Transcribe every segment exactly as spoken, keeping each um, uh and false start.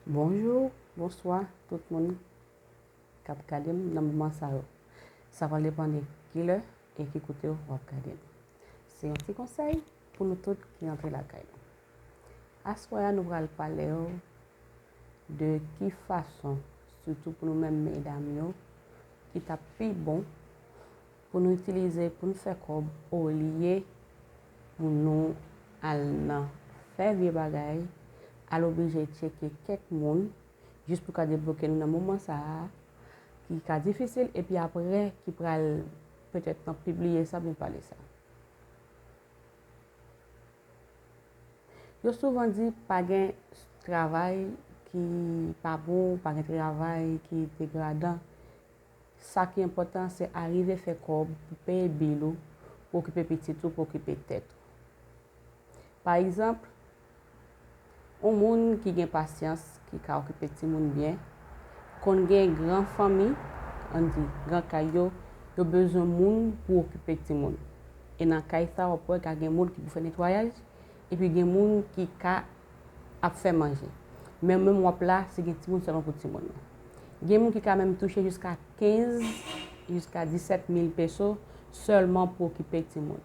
Bonjou, bonswa tout moun k ap gade m nan moman sa yo. Sa pral depann de ki lè e ki kote w ap gade m. Se yon ti konsèy pou nou tout ki antre lakay nou. Aswè a nou pral pale w de ki fason, sitou pou nou menm medam yo, ki t ap pi bon pou nou itilize pou nou fè kòb olye pou nou al nan fè vye bagay, al oblije tcheke kèk moun, jis pou ka debloke nou nan moman sa a, ki ka difisil, epi apre, ki pral petèt nan pibliye sa, oubyen pale sa. Yo souvan di pa gen travay ki pa bon, pa gen travay ki degradan. Sa ki enpòtan, se arive fè kòb pou peye bil ou, pou okipe pitit ou, pou okipe tèt ou. Pa egzanp, yon moun ki gen pasyans, ki ka okipe timoun byen, konn gen gran fanmi, ann di, gran kay yo, yo bezwen moun pou okipe timoun. E nan kay sa, w ap wè ka gen moun ki pou fè netwayaj, epi gen moun ki ka ap fè manje. Men menm w ap la, se gen timoun sèlman pou timoun nan. Gen moun ki ka menm touche jiska kenz, jiska disèt mil peso sèlman pou okipe timoun.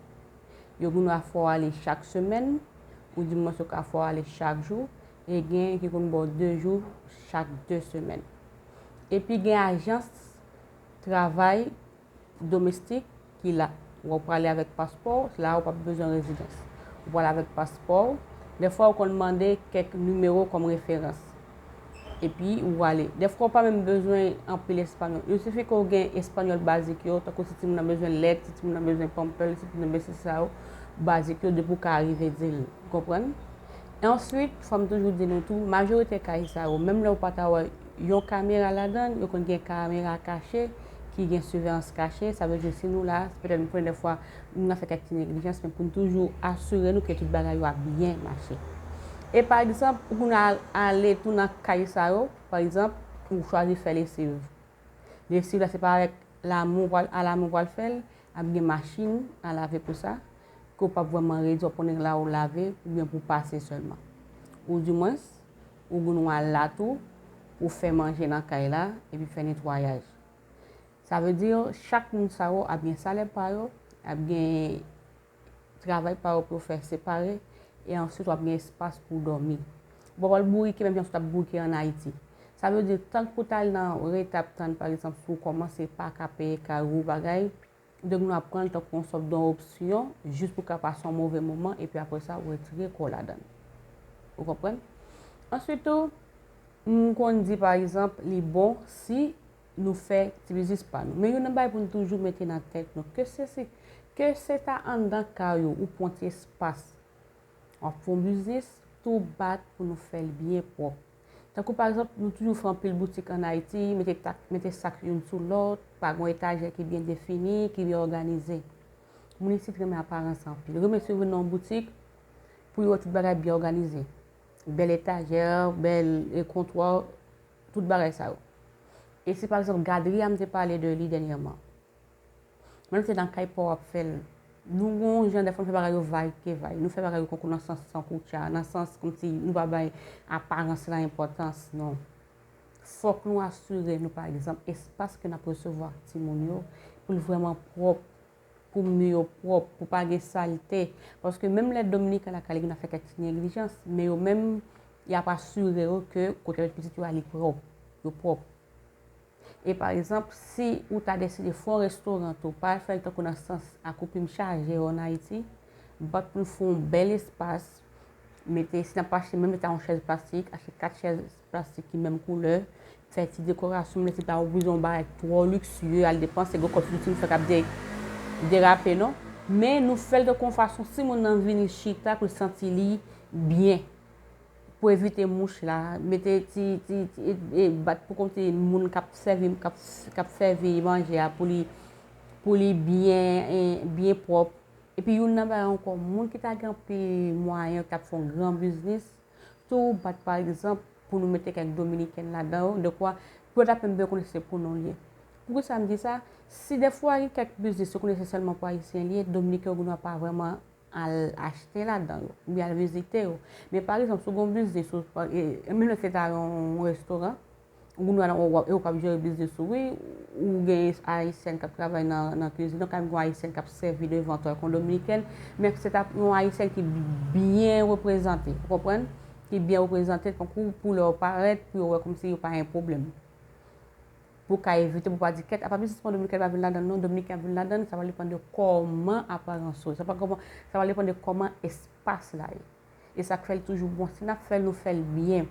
Yo gen dwa fè w ale chak semèn, oudimwens yo ka fè w ale chak jou, e gen ki konn ba w de jou chak de semèn. Epi gen ajans travay domestik ki la. W ap prale avèk paspò w, la ou p ap bezwen rezidans. Ou prale avèk paspò w. Dèfwa, yo konn mande kèk nimewo kòm referans. Epi, ou ale. Dèfwa, ou pa menm bezwen anpil espanyòl. Il sifi ke w gen espanyòl bazik yo, tankou si timoun nan bezwen lèt, si timoun nan bezwen pampers, si timoun nan bezwen sa yo, bazik yo, depi w ka rive di l. Ou konprann? E answit, fò m toujou di nou tou, majorite kay sa yo, menm lè ou pa ta wè yon kamera ladan l, yo konn gen kamera kache ki gen siveyans kache. Sa vle di si nou la, petèt nou konnen dèfwa nou nan fè kèk ti neglijans, men pou n toujou asire nou ke tout bagay yo ap byen mache. E pa egzanp, ou konn al, ale tou nan kay sa yo, pa egzanp, ou chwazi fè lesiv. Lesiv la, se pa avèk lamou pral, a lamou pral fè l, ap gen machin a lave pou sa, ke w p ap vrèman redi, w ap konnen la ou lave, oubyen pou pase sèlman. Oudimwens, ou gen dwa la tou, pou fè manje nan kay la, epi fè netwayaj. Sa vle di, chak moun sa yo ap gen salè pa yo, ap gen travay pa yo pou yo fè separe, e answit w ap gen espas pou w dòmi. Ou pa pral bourike menm jan w t ap bourike ann Ayiti. Sa vle di, tank pou w t al nan rete ap tann, pa egzanp, si w kòmanse pa ka peye kay ou bagay, ou te gen dwa pran l tankou yon sòt de yon opsyon, jis pou w ka pase yon move moman, epi apre sa, ou retire kò w ladan l. Ou konprann? Answit tou, m konn di, pa egzanp, li bon si nou fè ti biznis pa nou. Men youn nan bagay pou nou toujou mete nan tèt nou, ke se, se, ke se ta anndan kay ou, ou pran ti espas, w ap fè yon biznis, tou bat pou nou fè l byen pwòp. Tankou pa egzanp, nou toujou fè anpil boutik ann Ayiti, mete tak, mete sak youn sou lòt, pa gen etajè ki byen defini, ki byen òganize. Moun isit renmen aparans anpil. Yo renmen si yo vin nan yon boutik, pou yo wè tout bagay byen òganize. Bèl etajè, bèl, e, kontwa, tout bagay sa yo. E si pa egzanp, gadri a m te pale de li dènyèman. Menm se nan kay pa w ap fè l. Nou gen yon jan dèfwa nou fè bagay yo vay ke vay. Nou fè bagay yo konkou nan sans sankoutcha, nan sans kòmsi nou pa bay aparans la enpòtans, non. Fòk nou asire nou, pa egzanp, espas ke n ap resevwa timoun yo, pou l vrèman pwòp, pou mi yo pwòp, pou pa gen salte. Paske menm lè Dominiken lakay li gen dwa fè kèk ti neglijans, men yo menm, y ap asire yo ke kote yo met pitit yo a li pwòp, yo pwòp. E pa egzanp, si ou ta deside fè yon restoran tou, pa fè l tankou nan sans akoupim chaje yo ann Ayiti, bat pou n fè yon bèl espas, mete, si n ap achte, menm lè ta yon chèz plastik, achte kat chèz plastik ki menm koulè, fè ti dekorasyon, menm lè se pa oblize yon bagay twò liksye, al depanse gwo kòb sou ti fè k ap de-, derape, non. Men nou fè l tankou yon fason, si moun nan vini chita pou l santi li byen. Pou evite mouch la, mete ti, ti, ti, e, e, bat pou kòmsi moun k ap sèvi, k ap, k ap sèvi manje a pou li, pou li byen, e, byen pwòp. Epi youn nan bagay ankò, moun ki ta gen anpil mwayen, ki t ap fè yon gran biznis, tou bat pa egzanp pou nou mete kèk dominiken ladan yo, dekwa pou yo ta menm byen konnen se pou nou l ye. Poukisa m di sa? Si dèfwa gen kèk biznis yo konnen se sèlman pou ayisyen l ye, dominiken yo gen dwa pa vrèman al achte ladan yo, oubyen al vizite yo. Men pa egzanp, si w gen yon biznis, ou, e, menm lè se ta yon restoran, ou gen dwa nan, ou, ou, ou k ap jere biznis ou, wi, ou gen Ayisyèn k ap travay nan, nan kizin, ou ka gen yon Ayisyèn k ap sèvi devan tò, yon Dominikèn, men se ta yon Ayisyèn ki byen reprezante, ou konprann? Ki byen reprezante, tankou pou lè w parèt, pou yo wè kòmsi yo pa gen pwoblèm. Pou w ka evite, pou w pa di, kèt, apa biznis mwen Dominiken pa vin ladan l non, Dominiken ap vin ladan l, sa va depann de kòman aparans ou ye. Sa pa kòman, sa va depann de kòman espas la ye. E sa k fè l toujou bon, si n ap fè l, nou fè l byen.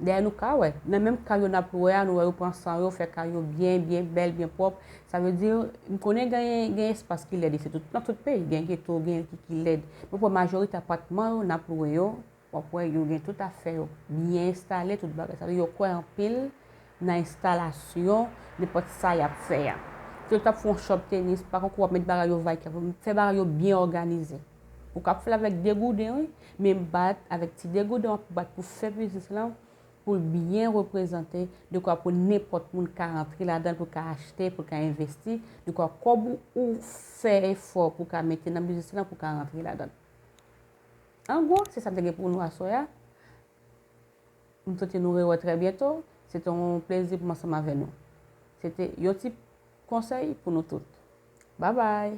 Dayè, nou ka wè, nan menm kay yo n ap lwe a, nou wè yo pran san yo, fè kay yo byen, byen bèl, byen pwòp. Sa vle di, m konnen gen, gen espas ki lèd isit, tout, nan tout peyi, gen geto, gen ki, ki lèd. Men pou majorite apatman yo, n ap lwe yo, w ap wè yo gen tout afè yo byen enstale, tout bagay. Sa vle di yo kwè anpil nan enstalasyon nenpòt sa y ap fè a. Si yo t ap fè yon shop tenis, pa konkou w ap met bagay yo vay, fè bagay yo byen òganize. Ou ka ap fè l avèk de gouden, wi, men bat avèk ti de gouden w ap bat pou fè biznis lan, pou l byen reprezante, dekwa pou nenpòt moun ka rantre ladan l, pou l ka achte, pou l ka envesti, dekwa kòb ou, ou fè efò pou w ka mete nan biznis lan, pou w ka rantre ladan l. An gwo, se sa m te gen pou nou aswè a. M swete nou rewè trè byento. Se te yon plezi pou m ansanm avè nou. Se te yon ti konsèy pou nou tout. Babay!